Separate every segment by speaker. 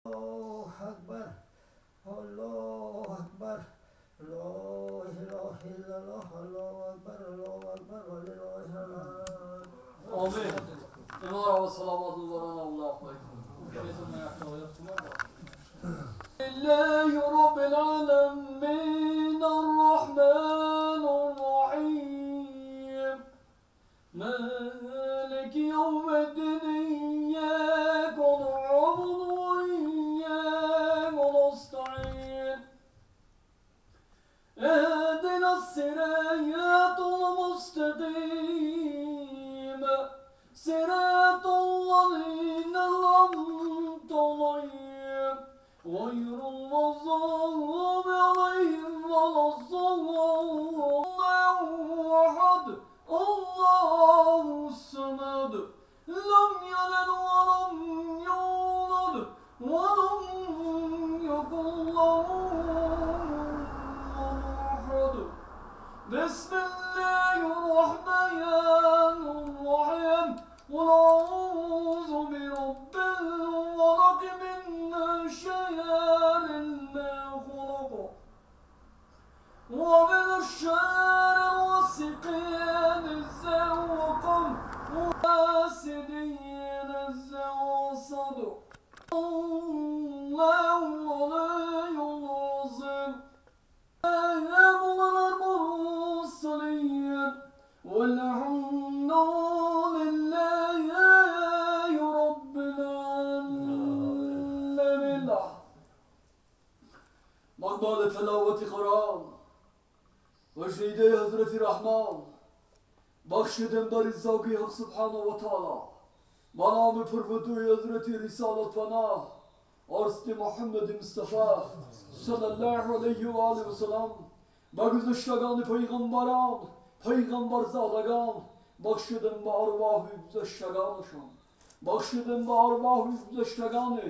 Speaker 1: الله أكبر الله أكبر لا إله إلا الله الله أكبر الله أكبر ولله الحمد.
Speaker 2: آمين. إمارة والصلوات والسلام الله عليكم. لله رب العالمين الرحمن الرحيم مالك يوم الدين إياك نعبد وإياك نستعين اهدنا الصراط المستقيم صراط الذين أنعمت عليهم غير المغضوب عليهم ولا الضالين. أحد الله الصمد لم يلد ولم يولد ولم يكن له أحد. بسم الله الرحمن الرحيم قل أعوذ برب الفلق من شر ما خلق ومن شر غاسق إذا وقب وحاسد إذا حسد. الله العلي العظيم. المرسلين والحمد لله رب العالمين. مقبال تلاوت قرآن و شنیده حضرت رحمان بخشیدم در ازاقی حق سبحانه و تعالی با نام پرفتوی حضرت رسالت پناه عرض محمد مصطفی صلی الله علیه و آله و سلم با گذشتگان پیغمبران پیغمبرزادگان بخشیدم به ارواح گذشتگانشان بخشیدم به ارواح گذشتگان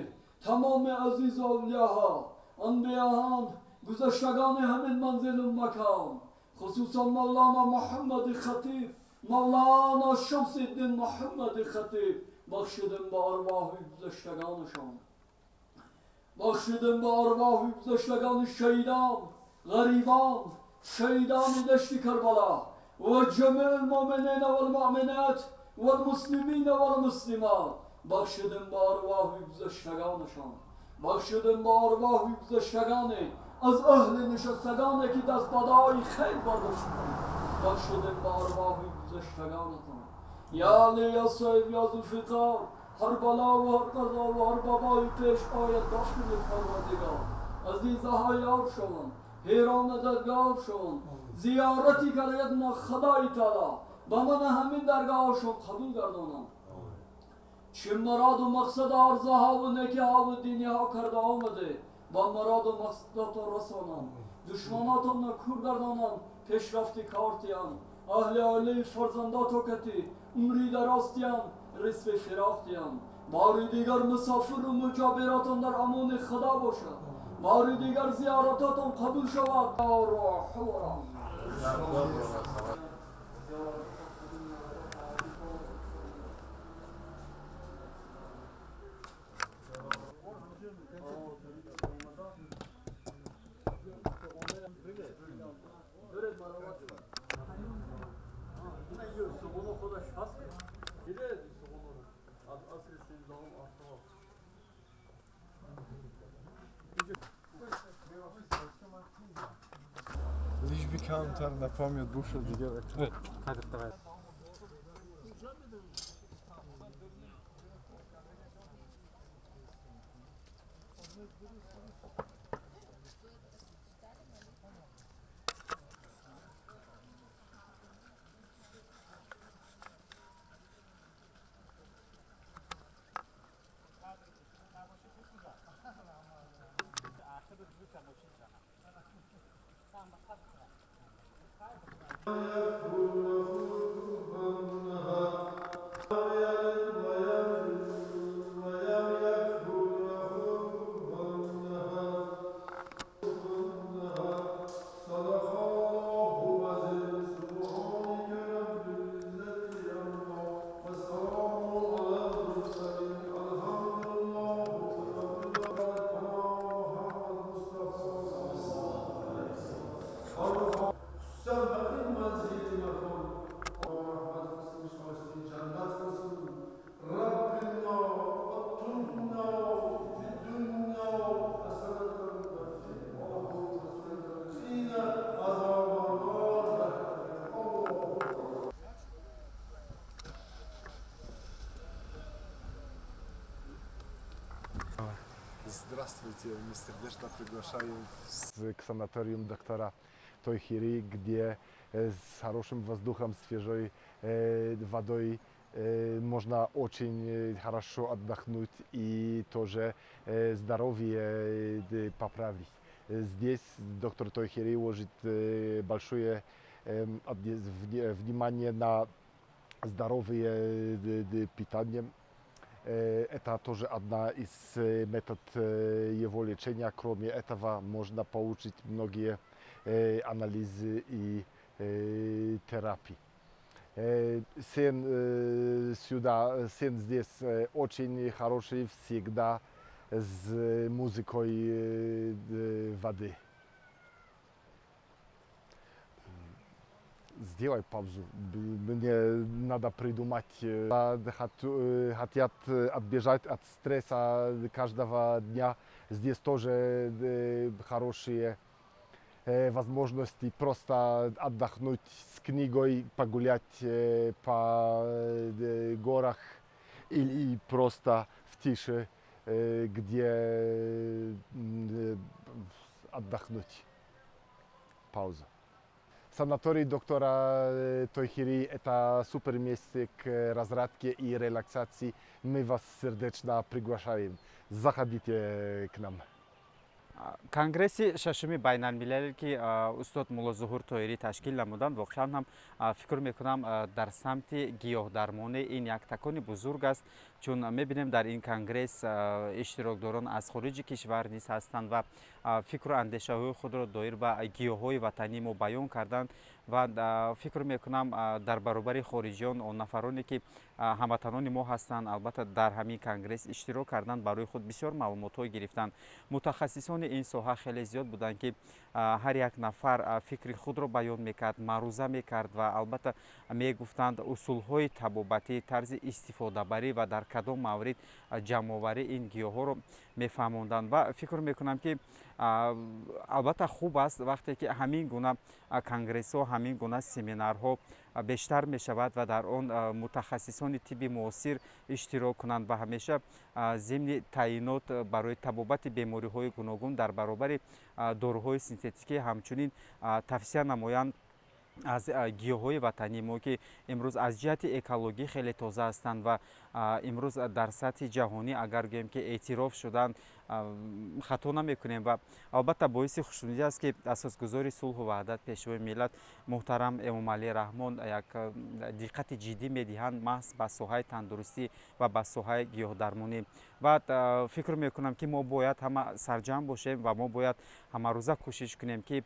Speaker 2: تمام عزیز اولیاها انبیاهان گذشتگان همین منزل و مکان خصوصا مولانا محمد خطیب مولانا شمس الدین محمد خطیب بخشیدم به ارواح گذشتگانشان بخشیدم به ارواح گذشتگان شهیدان غریبان شهیدان دشت کربلا و جمیع المؤمنین والمؤمنات والمسلمین والمسلمات بخشیدم به ارواح گذشتگانشان بخشیدم به ارواح گذشتگان از اهل نشستگان که دست بدای خیر برداشتند بخشیدم به ارواح گذشتگانتان. یا علی یا صاحب یا ذوالفقار هر بلا و هر قضا و هر بابای پیش آید دفع کنید پروردگار. عزیزها یار شوند حیران درگاه شوند زیارتی کردید ما خدای تعالی به من همین درگاهشون قبول گردانم. چه مراد و مقصد ارزها و نیکی ها و دینی ها کرده آمده با مراد و مقصداتان رسانم دشمناتان نکور گردانم پیشرفتی کارتیان اهل عالی فرزنداتو کتی عمری دراستیان رزق فراختیان. باری دیگر مسافر و مجابراتان در امان خدا باشد. باری دیگر زیارتاتان قبول شود.
Speaker 3: Лишь бы камтар напомнил душу дигар. Здравствуйте, мы сердечно приглашаем к санаторию доктора Тойхири, где с хорошим воздухом, свежей водой можно очень хорошо отдохнуть и тоже здоровье поправить. Здесь доктор Тойхири ложит большое внимание на здоровое питание. Это тоже одна из метод его лечения. Кроме этого, можно получить многие анализы и терапии. Сын сюда, сын здесь очень хороший, всегда с музыкой воды. Сделай паузу, мне надо придумать. Хотят отбежать от стресса каждого дня. Здесь тоже хорошие возможности просто отдохнуть с книгой, погулять по горах или просто в тише, где отдохнуть. Пауза. Санаторий доктора Тойхири – это супер место к разрядке и релаксации. Мы вас сердечно приглашаем. Заходите к нам.
Speaker 4: Конгресси шашуми байналмилалӣ, ки устод Мулло Зуҳур Тоҳирӣ ташкил намуданд, воқеан ҳам фикр мекунам, дар самти гиёҳдармонӣ ин як такони бузург аст, чун мебинем, дар ин конгресс иштирокдорон аз хориҷи кишвар низ ҳастанд ва фикру андешаҳои худро доир ба гиёҳҳои ватании мо баён карданд. Ва фикр мекунам, дар баробари хориҷиён он нафароне, ки ҳамватанони мо ҳастанд, албатта дар ҳамин конгресс иштирок карданд, барои худ бисёр маълумотҳо гирифтанд. Мутахассисони ин соҳа хеле зиёд буданд, ки ҳар як нафар фикри худро баён мекард, маъруза мекард ва албатта мегуфтанд усулҳои табобатӣ, тарзи истифодабарӣ ва дар кадом маврид ҷамъоварӣ ин гиёҳҳоро мефаҳмонданд. Ва фикр мекунам, ки албатта хуб аст, вақте ки ҳамин гуна конгрессҳо, ҳамин гуна семинарҳо бештар мешавад ва дар он мутахассисони тибби муосир иштирок кунанд ва ҳамеша зимни таъинот барои табобати бемориҳои гуногун дар баробари доруҳои синтетикӣ ҳамчунин тавсия намоянд аз гиёҳҳои ватании мо, ки имрӯз аз ҷиҳати экологӣ хеле тоза ҳастанд ва имрӯз дар сатҳи ҷаҳонӣ, агар гӯем, ки эътироф шуданд, хато намекунем. Ва албатта боиси хушнудӣ аст, ки асосгузори сулҳу ваҳдат, Пешвои миллат муҳтарам Эмомалӣ Раҳмон як диққати ҷиддӣ медиҳанд маҳз ба соҳаи тандурустӣ ва ба соҳаи гиёҳдармонӣ. Ва фикр мекунам, ки мо бояд ҳама сарҷамъ бошем ва мо бояд ҳамарӯза кӯшиш кунем, ки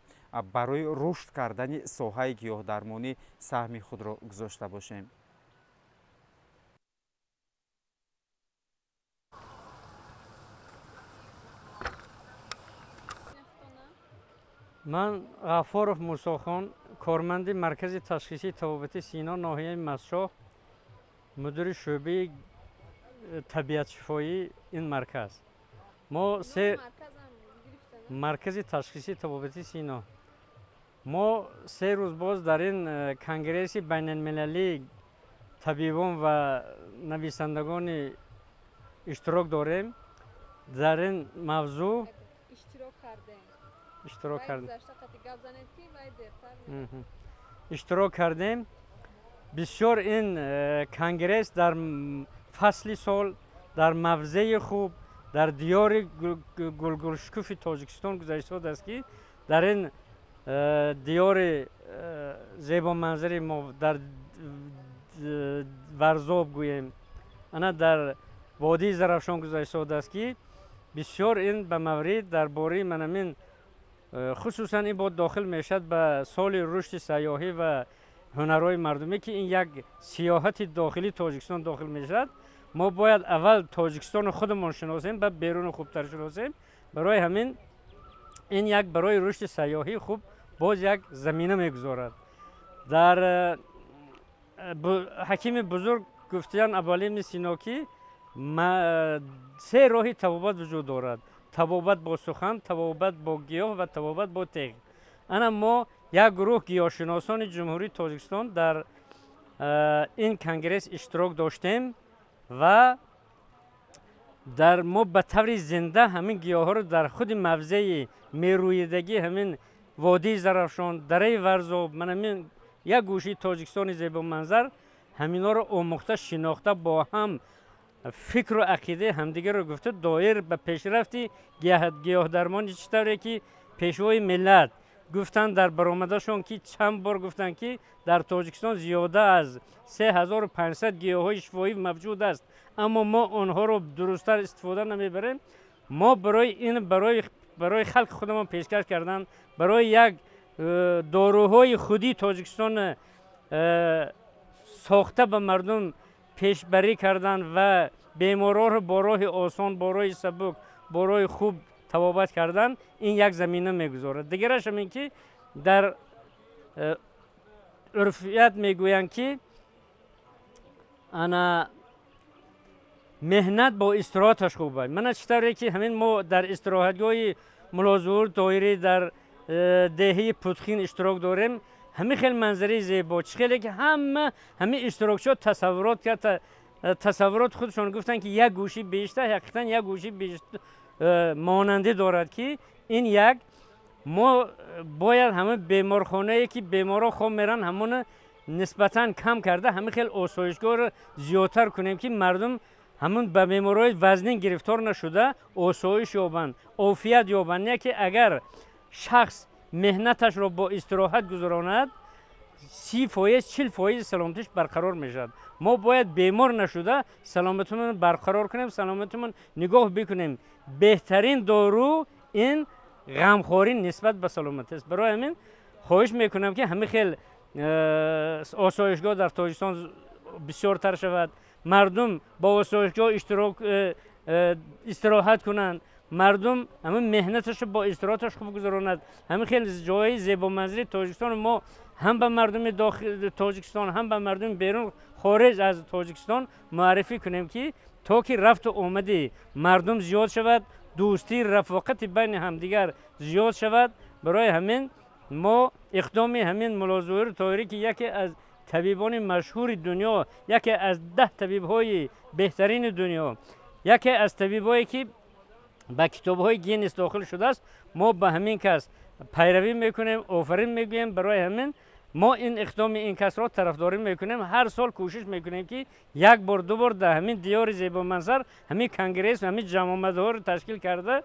Speaker 4: барои рушд кардани соҳаи гиёҳдармонӣ саҳми худро гузошта бошем.
Speaker 5: Ман Ғаффоров Мусохон, корманди маркази ташхисии табобати Сино, ноҳияи Мастшоҳ, мудири шӯъбаи табиатшифоии ин марказ. Мо се маркази ташхисии табобати Сино, мо 3 рӯз боз дар ин конгресси байналмилалии табибон ва нависандагони иштирок дорем. Дар ин мавзӯъ иштирок кардем. Бисёр ин конгресс дар фасли сол, дар мавзеи хуб, дар диёри гулгулшукуфи Тоҷикистон гузаштааст, ки дар ин диёри зебоманзари мо, дар Варзоб гӯем, ана дар водии Зарафшон гузаштааст, ки бисёр ин ба маврид дар бораи манамин, хусусан ин бод дохил мешавад ба соли рушди сайёҳӣ ва ҳунарҳои мардумӣ, ки ин як сиёҳати дохилии Тоҷикистон дохил мешавад. Мо бояд аввал Тоҷикистону худамон шиносем, баъд беруну хубтар шиносем. Барои ҳамин ин як барои рушди сайёҳӣ хуб боз як замина мегузорад. Дар ҳакими бузург гуфтиян, Абуалӣ ибни Сино, ки се роҳи табобат вуҷуд дорад: табобат бо сухан, табобат бо гиёҳ ва табобат бо теғ. Ана мо як гурӯҳ гиёҳшиносони Ҷумҳурии Тоҷикистон дар ин конгресс иштирок доштем ва Дар мо ба таври зинда ҳамин гиёҳҳоро дар худи мавзеи мерӯидагӣ ҳамин водии Зарафшон, дараи Варзоб, ман ҳамин як гӯшаи Тоҷикистони зебоманзар ҳаминҳоро омӯхта, шинохта, бо ҳам фикру ақидаи ҳамдигарро гуфта доир ба пешрафти гиёҳдармони чӣ тавре ки пешвои миллат гуфтанд дар баромадашон, ки чанд бор гуфтанд, ки дар Тоҷикистон зиёда аз 3500 гиёҳҳои шифоӣ мавҷуд аст, аммо мо онҳоро дурусттар истифода намебарем. Мо барои ин барои халқи худамон пешкаш кардан, барои як доруҳои худии Тоҷикистон сохта ба мардум пешбарӣ кардан ва беморҳоро бо роҳи осон, бо роҳи сабук, бо роҳи хуб табобат кардан, ин як замина мегузорад. Дигараш ҳам ин ки дар урфият мегӯянд, ки ана меҳнат бо истироҳаташ хуб аст. Мана чӣ тавре ки ҳамин мо дар истироҳатгоҳи Муллозуҳур Тоҳирӣ дар деҳаи Путхин иштирок дорем, ҳамин хел манзараи зебо, чӣ хеле ки ҳама ҳамин иштирокчиҳо тасаввурот кард, тасаввурот худшон гуфтанд, ки як гӯши беҳишта, ҳақиқатан як гӯши беҳишт монандӣ дорад, ки ин як мо бояд ҳама беморхонае ки беморҳо хоб меранд, ҳамона нисбатан кам карда, ҳамин хел осоишгоҳро зиёдтар кунем, ки мардум ҳамун ба бемориҳои вазнин гирифтор нашуда осоиш ёбанд, офият ёбанд. Не ки агар шахс меҳнаташро бо истироҳат гузаронад, 30%, 40% саломатиш барқарор мешавад. Мо бояд бемор нашуда саломатимон барқарор кунем, саломатимон нигоҳ бикунем. Беҳтарин дору ин ғамхорӣ нисбат ба саломатӣ аст. Барои ҳамин хоҳиш мекунам, ки ҳамин хел осоишгоҳ дар Тоҷикистон бисёртар шавад, мардум бо осоишгоҳ иштирок истироҳат кунанд, мардум ҳамин меҳнаташро бо истироҳаташ хуб гузаронад. Ҳамин хел ҷои зебоманзари Тоҷикистон мо ҳам ба мардуми Тоҷикистон, ҳам ба мардуми берун хориҷ аз Тоҷикистон муаррифӣ кунем, ки то ки рафту омади мардум зиёд шавад, дӯстӣ, рафоқати байни ҳамдигар зиёд шавад. Барои ҳамин мо иқдоми ҳамин Муллозуҳур Тоҳирӣ, ки яке аз табибони машҳури дунё, яке аз 10 табибҳои беҳтарини дунё, яке аз табибҳое ки ба китобҳои Гиннес дохил шудааст, мо ба ҳамин кас пайравӣ мекунем, офарин мегӯем. Барои ҳамин мо ин иқдоми ин касро тарафдорӣ мекунем. Ҳар сол кӯшиш мекунем, ки як бор, ду бор дар ҳамин диёри зебоманзар ҳамин конгресс, ҳамин ҷамъомадҳоро ташкил карда,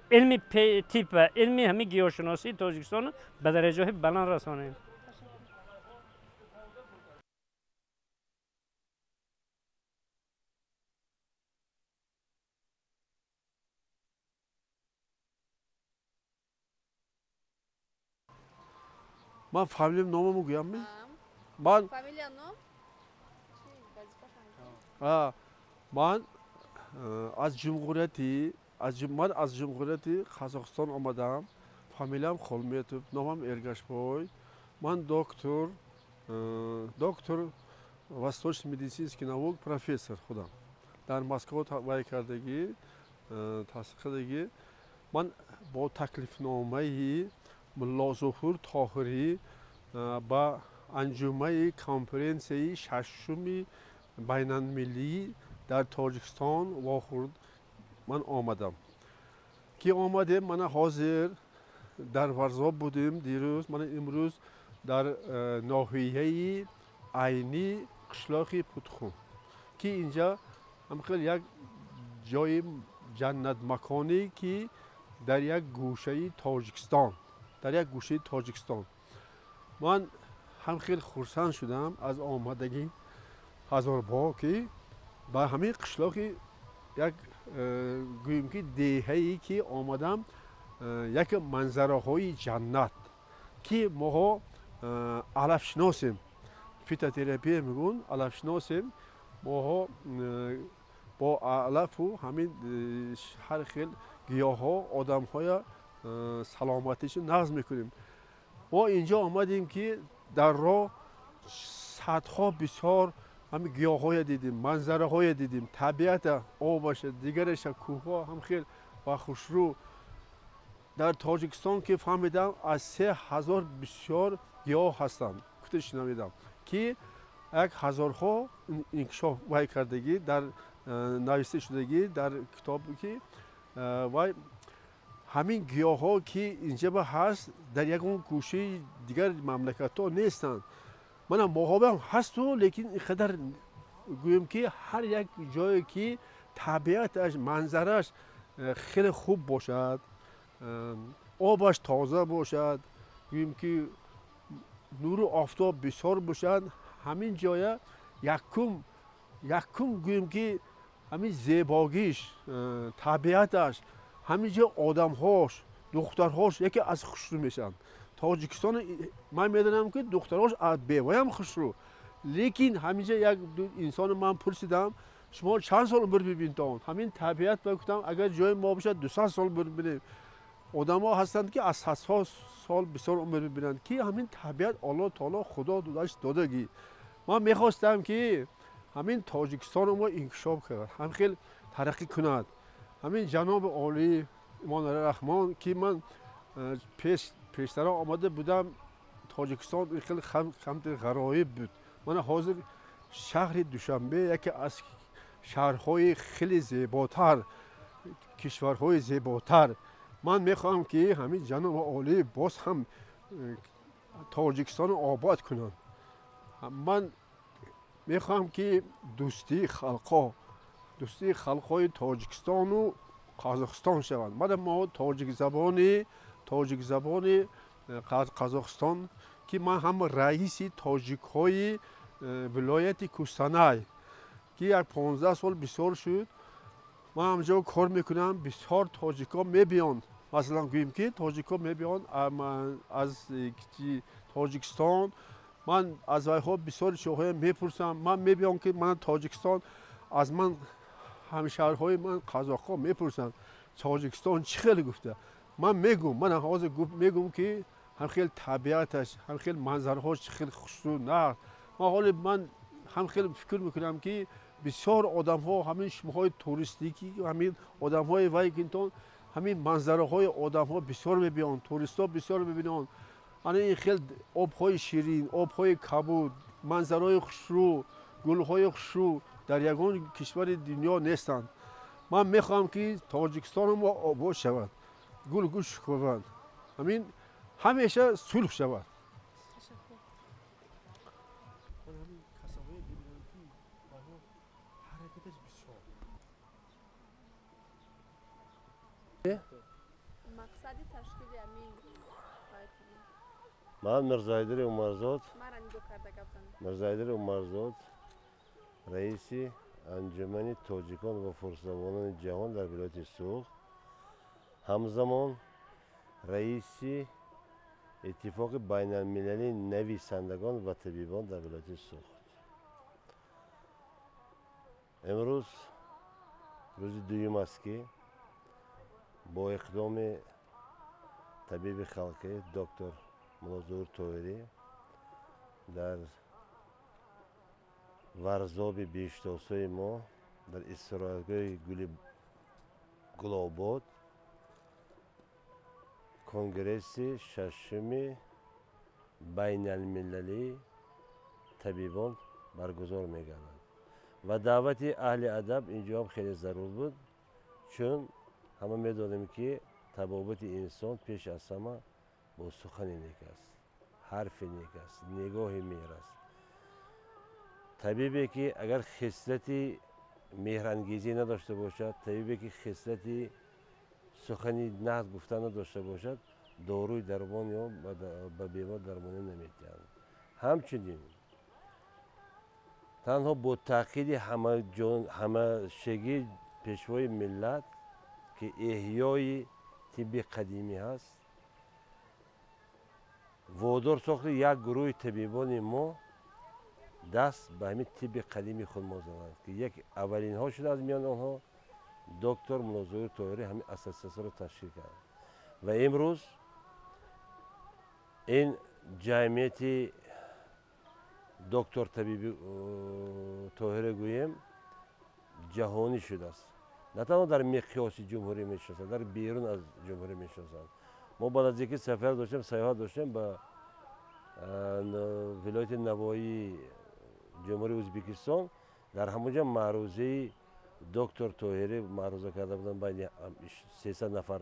Speaker 5: илми тиб ва илми ҳамин гиёҳшиносии Тоҷикистонро ба дараҷаҳои баланд расонем.
Speaker 6: Ман фамилиям номаму гӯям ми? Ман
Speaker 7: Фамилия, ном?
Speaker 6: Ман аз ҷумҳурияти ман аз ҷумҳурияти Қазоқистон омадам. Фамилиям Холметов, номам Эргашбой. Ман доктор восточный медицинский наук, профессор худам. Дар Москва вай кардагӣ, таҳсил кардагӣ. Ман бо таклифномаи Муллозуҳур Тоҳирӣ ба анҷумаи конференсияи шашуми байналмиллӣ дар Тоҷикистон вохӯрд ман омадам. Ки омадем, мана ҳозир дар Варзоб будем дирӯз, мана имрӯз дар ноҳияи Айнӣ, қишлоқи Путхун, ки инҷа ҳамхел як ҷои ҷаннатмаконӣ, ки дар як гӯшаи Тоҷикистон, дар як гӯшаи Тоҷикистон. Ман ҳам хеле хурсанд шудам аз омадагӣ ҳазорбо, ки ба ҳамин қишлоқи як гӯем ки деҳае ки омадам, як манзараҳои ҷаннат, ки моҳо алафшиносем, фитотерапия мегӯн, алафшиносем. Моҳо бо алафу ҳамин ҳар хел гиёҳҳо одамҳоя саломатишу нағз мекунем. Мо инҷо омадем, ки дар роҳ садҳо бисёр ҳамин гиёҳҳоя дидем, манзараҳоя дидем, табиата, обаша, дигараша, кӯҳҳо ҳам хел ва хушрӯ. Дар Тоҷикистон ки фаҳмидам, аз 3000 бисёр гиёҳ ҳастанд, гуфта шунавидам, ки як ҳазорҳо инкишоф вай кардагӣ дар Навишта шудагӣ дар китоб ки вай ҳамин гиёҳҳо ки инҷаба ҳаст дар ягон гӯшаи дигар мамлакатҳо нестанд. Мана моҳобам ҳасту, лекин ин қадар гӯем ки ҳар як ҷое ки табиаташ, манзараш хеле хуб бошад, обаш тоза бошад, гӯем ки нуру офтоб бисёр бошад, ҳамин ҷоя якум гӯем ки ҳамин зебогиш, табиаташ, ҳамин ҷо одамҳош, духтарҳош яке аз хушрӯ мешаванд. Тоҷикистон ман медонам ки духтарҳош аз беваям хушрӯ, лекин ҳамин ҷо як инсоно ман пурсидам, шумо чанд сол умр мебинтон? Ҳамин табиат ба гуфтам, агар ҷои мо бошад 200 сол умр мебинем. Одамҳо ҳастанд ки аз садҳо сол бисёр умр мебинанд, ки ҳамин табиат Аллоҳ таоло худо додаш додагӣ. Ман мехостам ки ҳамин Тоҷикистоно мо инкишоф кунад, ҳам хел тараққӣ кунад. Ҳамин ҷаноби олӣ Имомалӣ Раҳмон ки ман пештара омада будам, Тоҷикистон хеле хамти ғароиб буд. Мана ҳозир шаҳри Душанбе яке аз шаҳрҳои хеле зеботар, кишварҳои зеботар. Ман мехоҳам ки ҳамин ҷаноби олӣ боз ҳам Тоҷикистоно обод кунанд. Ман мехоҳам ки дӯстии халқҳо, дӯстии халқҳои Тоҷикистону Қазоқистон шаванд. Мана мо тоҷикзабони Қазоқистон ки ман ҳам раиси тоҷикҳои вилояти Кустанай ки як 15 сол бисёр шуд, ман ҳамҷо кор мекунам, бисёр тоҷикҳо мебиёнд. Масалан гӯем ки тоҷикҳо мебиёнд аз Тоҷикистон. Ман аз вайҳо бисёр чизҳоя мепурсам. Ман мебиём ки ман Тоҷикистон, аз ман ҳамшаҳрҳои ман қазоқҳо мепурсанд Тоҷикистон чӣ хеле гуфта. Ман мегӯм, ман ҳозир мегӯм ки ҳам хел табиаташ, ҳам хел манзараҳош чӣ хел хушрӯ нағз. Ман ҳоле ман ҳам хел фикр мекунам ки бисёр одамҳо ҳамин шумоҳои туристикӣ, ҳамин одамҳои вайкинтон, ҳамин манзараҳои одамҳо бисёр мебиёнд, туристҳо бисёр мебинанд. Ана ин хел обҳои ширин, обҳои кабуд, манзараҳои хушрӯ, гулҳои хушрӯ дар ягон кишвари дунё нестанд. Ман мехоҳам ки Тоҷикистони мо обод шавад, гулгул шукуфад, ҳамин ҳамеша сулҳ шавад.
Speaker 7: Мақсади ташкили ҳамин
Speaker 8: ман Мирзоҳидири Умарзод,
Speaker 7: Мирзоҳидири
Speaker 8: Умарзод, раиси анҷумани тоҷикон ва форсзабонони ҷаҳон дар вилояти Суғд, ҳамзамон раиси иттифоқи байналмилалии нависандагон ва табибон дар вилояти Суғд. Имрӯз рӯзи дуюм аст ки бо иқдоми табиби халқӣ доктор Муллозуҳур Тоҳирӣ дар варзоби беҳиштосои мо дар истироҳатгоҳи гули Гулобод конгресси шашуми байналмилалии табибон баргузор мегардад ва даъвати аҳли адаб ин ҷо ҳам хеле зарур буд, чун ҳама медонем ки табобати инсон пеш аз ҳама бо сухани нек аст, ҳарфи нек аст, нигоҳи меҳр аст. Табибе ки агар хислати меҳрангезӣ надошта бошад, табибе ки хислати сухани нағз гуфта надошта бошад, доруи дармон ё ба бемор дармонӣ наметиҳанд. Ҳамчунин танҳо бо таъқиди ҳамашагии пешвои миллат ки эҳёи тибби қадимӣ ҳаст, водор сохти як гурӯҳи табибони мо даст ба ҳамин тибби қадими худ мо зананд ки як аввалинҳо шуда аз миёни онҳо доктор Муллозуҳур Тоҳирӣ ҳамин ассотсиатсияро ташкил кард ва имрӯз ин ҷамъияти доктор табиби Тоҳирӣ гӯем ҷаҳонӣ шудааст. На танҳо дар миқёси ҷумҳурӣ мешиносанд, дар берун аз ҷумҳурӣ мешиносанд. Мо баъд аз инки сафар доштем, сайёҳат доштем ба вилояти Навоии ҷумҳурии Ӯзбекистон, дар ҳамон ҷо маърузаи Доктор Тоҳирӣ маъруза карда буданд байни 300 нафар.